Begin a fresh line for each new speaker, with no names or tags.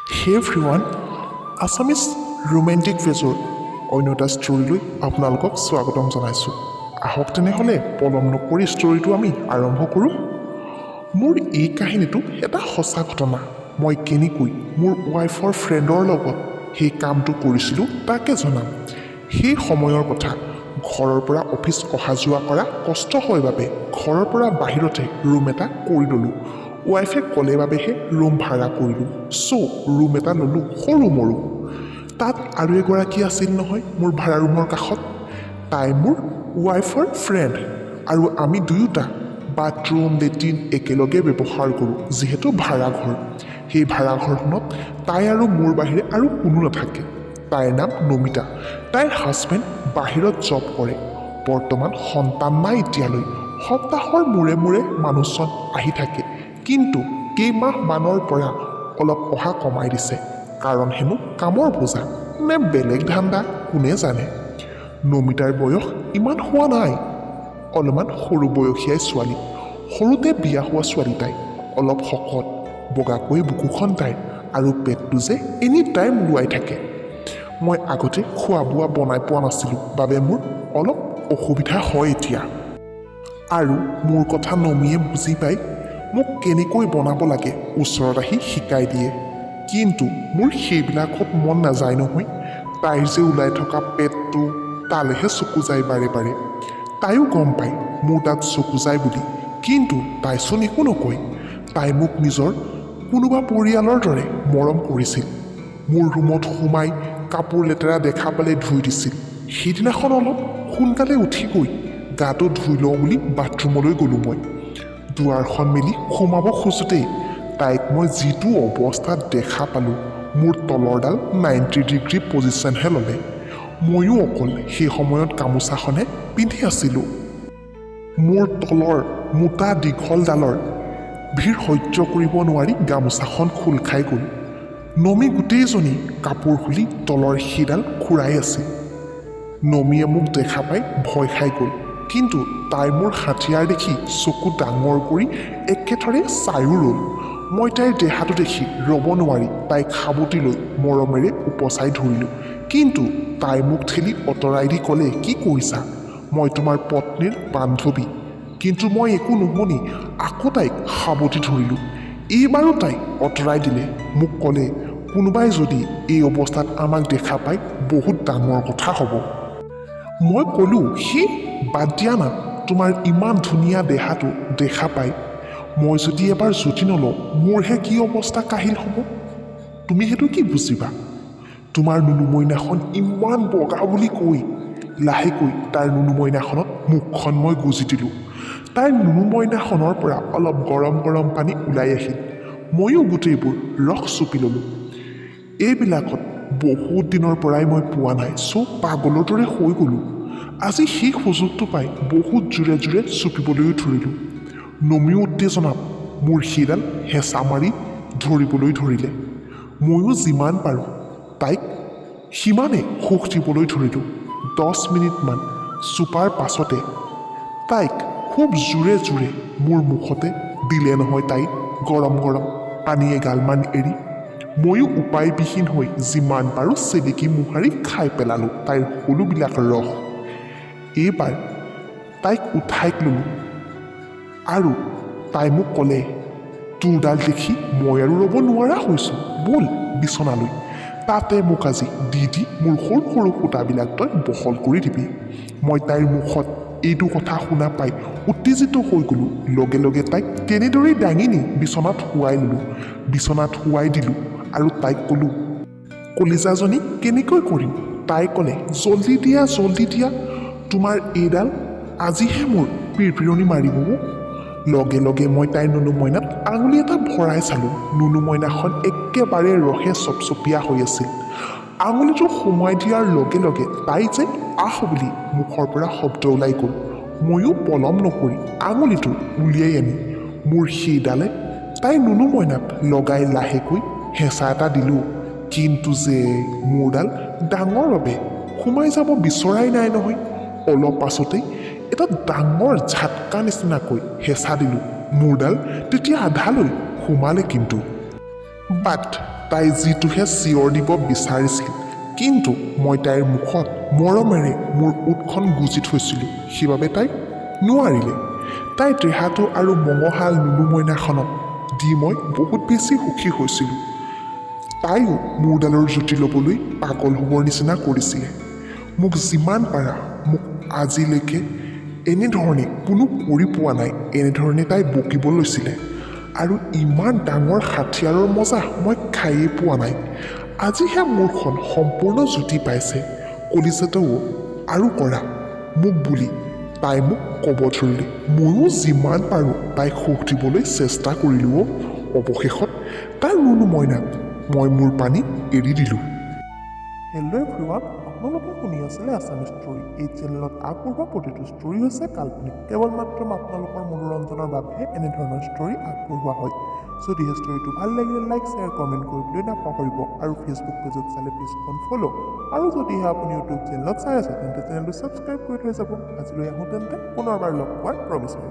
হে everyone, Assamese romantic পেজৰ অন্য এটা ষ্টৰীলৈ আপোনালোকক স্বাগতম জনাইছোঁ। আহক তেনেহ'লে পলম নকৰি ষ্টৰীটো আমি আৰম্ভ কৰোঁ। মোৰ এই কাহিনীটো এটা সঁচা ঘটনা। মই কেনেকৈ মোৰ ৱাইফৰ ফ্ৰেণ্ডৰ লগত সেই কামটো কৰিছিলোঁ তাকে জনাম। সেই সময়ৰ কথা, ঘৰৰ পৰা অফিচ অহা যোৱা কৰা কষ্ট হয় বাবে ঘৰৰ পৰা বাহিৰতে ৰুম এটা কৰি ল'লোঁ। ৱাইফে ক'লে বাবেহে ৰুম ভাড়া কৰিলোঁ। চ' ৰুম এটা ল'লোঁ সৰু মৰু। তাত আৰু এগৰাকী আছিল নহয় মোৰ ভাড়া ৰুমৰ কাষত। তাই মোৰ ৱাইফৰ ফ্ৰেণ্ড আৰু আমি দুয়োটা বাথৰুম লেট্ৰিন একেলগে ব্যৱহাৰ কৰোঁ, যিহেতু ভাড়াঘৰ। সেই ভাড়াঘৰখনত তাই আৰু মোৰ বাহিৰে আৰু কোনো নাথাকে। তাইৰ নাম নমিতা। তাইৰ হাজবেণ্ড বাহিৰত জব কৰে। বৰ্তমান সন্তান নাই এতিয়ালৈ। সপ্তাহৰ মূৰে মূৰে মানুহজন আহি থাকে, কিন্তু কেইমাহমানৰ পৰা অলপ অহা কমাই দিছে। কাৰণ হেনো কামৰ বোজা নে বেলেগ ধান্দা কোনে জানে। নমিতাৰ বয়স ইমান হোৱা নাই, অলপমান সৰু বয়সীয়াই ছোৱালী। সৰুতে বিয়া হোৱা ছোৱালী তাই। অলপ শকত, বগাকৈ বুকুখন তাইৰ আৰু পেটটো যে এনি টাইম ওলাই থাকে। মই আগতে খোৱা বোৱা বনাই পোৱা নাছিলোঁ বাবে মোৰ অলপ অসুবিধা হয় এতিয়া। আৰু মোৰ কথা নমিয়ে বুজি পাই মোক কেনেকৈ বনাব লাগে ওচৰত আহি শিকাই দিয়ে। কিন্তু মোৰ সেইবিলাকত মন নাযায় নহয়। তাইৰ যে ওলাই থকা পেটটো তালৈহে চকু যায় বাৰে বাৰে। তাইও গম পায় মোৰ তাত চকু যায় বুলি, কিন্তু তাইচোন একো নকয়। তাই মোক নিজৰ কোনোবা পৰিয়ালৰ দৰে মৰম কৰিছিল। মোৰ ৰুমত সোমাই কাপোৰ লেতেৰা দেখা পালে ধুই দিছিল। সেইদিনাখন অলপ সোনকালে উঠি গৈ গাটো ধুই লওঁ বুলি বাথৰুমলৈ গ'লোঁ মই। দুৱাৰখন মেলি সোমাব খোজোঁতেই তাইক মই যিটো অৱস্থাত দেখা পালোঁ, মোৰ তলৰডাল 90 ডিগ্ৰী পজিশ্যনহে ল'লে। ময়ো অকল সেই সময়ত গামোচাখনহে পিন্ধি আছিলোঁ। মোৰ তলৰ মোটা দীঘলডালৰ ভিৰ সহ্য কৰিব নোৱাৰি গামোচাখন খোল খাই গ'ল। নমি গোটেইজনী কাপোৰ খুলি তলৰ সেইডাল খুৰাই আছিল। নমিয়ে মোক দেখা পাই ভয় খাই গ'ল, কিন্তু তাই মোৰ হাথিয়াৰ দেখি চকু ডাঙৰ কৰি একেথৰে চায়ো ৰ'ল। মই তাইৰ দেহাটো দেখি ৰ'ব নোৱাৰি তাইক সাৱটি লৈ মৰমেৰে উপচাই ধৰিলোঁ। কিন্তু তাই মোক ঠেলি আঁতৰাই দি ক'লে, কি কৰিছা? মই তোমাৰ পত্নীৰ বান্ধৱী। কিন্তু মই একো নুশুনি আকৌ তাইক সাৱটি ধৰিলোঁ। এইবাৰো তাইক আঁতৰাই দিলে। মোক ক'লে, কোনোবাই যদি এই অৱস্থাত আমাক দেখা পায় বহুত ডাঙৰ কথা হ'ব। মই ক'লোঁ, সি বাদ দিয়া না, তোমাৰ ইমান ধুনীয়া দেহাটো দেখা পাই মই যদি এবাৰ জুতি নলওঁ মোৰহে কি অৱস্থা কাহিল হ'ব, তুমি সেইটো কি বুজিবা? তোমাৰ নুনুমইনাখন ইমান বগা বুলি কৈ লাহেকৈ তাইৰ নুনুমইনাখনত মুখখন মই গুজি দিলোঁ। তাইৰ নুনুমইনাখনৰ পৰা অলপ গৰম গৰম পানী ওলাই আহিল। ময়ো গোটেইবোৰ ৰস চুপি ল'লোঁ। এইবিলাকত বহুত দিনৰ পৰাই মই পোৱা নাই, চ' পাগলৰ দৰে হৈ গ'লোঁ। আজি সেই সুযোগটো পাই বহুত জোৰে জোৰে চুপিবলৈও ধৰিলোঁ। নমিও উত্তেজনাত মোৰ সেইডাল হেঁচা মাৰি ধৰিবলৈ ধৰিলে। ময়ো যিমান পাৰোঁ তাইক সিমানে সুখ দিবলৈ ধৰিলোঁ। 10 মিনিটমান চুপাৰ পাছতে তাইক খুব জোৰে জোৰে মোৰ মুখতে দিলে নহয় তাই গৰম গৰম পানী এগালমান এৰি। ময়ো উপায়বিহীন হৈ যিমান পাৰোঁ চেলেকি মোহাৰি খাই পেলালোঁ তাইৰ সকলোবিলাক ৰস। এইবাৰ তাইক উঠাই ল'লোঁ আৰু তাই মোক ক'লে, তোৰডাল দেখি মই আৰু ৰ'ব নোৱাৰা হৈছোঁ, ব'ল বিচনালৈ। তাতে মোক আজি দি দি মোৰ সৰু সৰু সূতাবিলাক তই বহল কৰি দিবি। মই তাইৰ মুখত এইটো কথা শুনা পাই উত্তেজিত হৈ গ'লোঁ। লগে লগে তাইক তেনেদৰেই দাঙি নি বিচনাত শুৱাই ল'লোঁ। বিচনাত শুৱাই দিলোঁ আৰু তাইক ক'লোঁ, কলিজাজনী কেনেকৈ কৰিম? তাই ক'লে, জল্দি দিয়া জল্দি দিয়া, তোমাৰ এইডাল আজিহে মোৰ পিৰপিৰণি মাৰিব। লগে লগে মই তাইৰ নুনুমইনাত আঙুলি এটা ভৰাই চালোঁ। নুনুমইনাখন একেবাৰে ৰসে চপচপীয়া হৈ আছিল। আঙুলিটো সোমোৱাই দিয়াৰ লগে লগে তাই যে আহ বুলি মুখৰ পৰা শব্দ ওলাই গ'ল। ময়ো পলম নকৰি আঙুলিটো উলিয়াই আনি মোৰ সেইডালে তাইৰ নুনুমইনাত লগাই লাহেকৈ হেঁচা এটা দিলোঁ। কিন্তু যে মোৰডাল ডাঙৰ বাবে সোমাই যাব বিচৰাই নাই নহয়। অলপ পাছতেই এটা ডাঙৰ ঝাটকা নিচিনাকৈ হেঁচা দিলোঁ। মোৰডাল তেতিয়া আধালৈ সোমালে। কিন্তু বাট তাই যিটোহে চিঞৰ দিব বিচাৰিছিল, কিন্তু মই তাইৰ মুখত মৰমেৰে মোৰ ওঁঠখন গুজি থৈছিলোঁ, সেইবাবে তাই নোৱাৰিলে। তাইৰ দেহাটো আৰু মঙহাল নুনু মইনাখনক দি মই বহুত বেছি সুখী হৈছিলোঁ। তাইও মোৰডালৰ জুতি ল'বলৈ পাগল হ'বৰ নিচিনা কৰিছিলে। মোক যিমান পাৰা মোক আজিলৈকে এনেধৰণে কোনো কৰি পোৱা নাই, এনেধৰণে তাই বকিব লৈছিলে। আৰু ইমান ডাঙৰ হাথিয়াৰৰ মজা মই খায়েই পোৱা নাই, আজিহে মোৰখন সম্পূৰ্ণ জুতি পাইছে। কলিজাটোও আৰু কৰা মোক বুলি তাই মোক ক'ব ধৰিলে। ময়ো যিমান পাৰোঁ তাইক সুখ দিবলৈ চেষ্টা কৰিলোঁ। অৱশেষত তাইৰ ৰুণু মইনাক মই মোৰ পানী এৰি দিলোঁ। হেল্ল' এভৰিৱান, আপোনালোকে শুনি আছিলে আছামিজ ষ্টৰী। এই চেনেলত আগবঢ়োৱা প্ৰতিটো ষ্টৰী হৈছে কাল্পনিক, কেৱল মাত্ৰ আপোনালোকৰ মনোৰঞ্জনৰ বাবেহে এনেধৰণৰ ষ্টৰী আগবঢ়োৱা হয়। যদিহে ষ্টৰীটো ভাল লাগিলে লাইক, শ্বেয়াৰ, কমেণ্ট কৰিবলৈ নাপাহৰিব আৰু ফেচবুক পেজত চালে পেজখন ফ'ল' আৰু যদিহে আপুনি ইউটিউব চেনেলত চাই আছে তেন্তে চেনেলটো ছাবস্ক্ৰাইব কৰি থৈ যাব। আজিলৈ আহোঁ তেন্তে, পুনৰবাৰ লগ পোৱাৰ প্ৰমিছেৰে।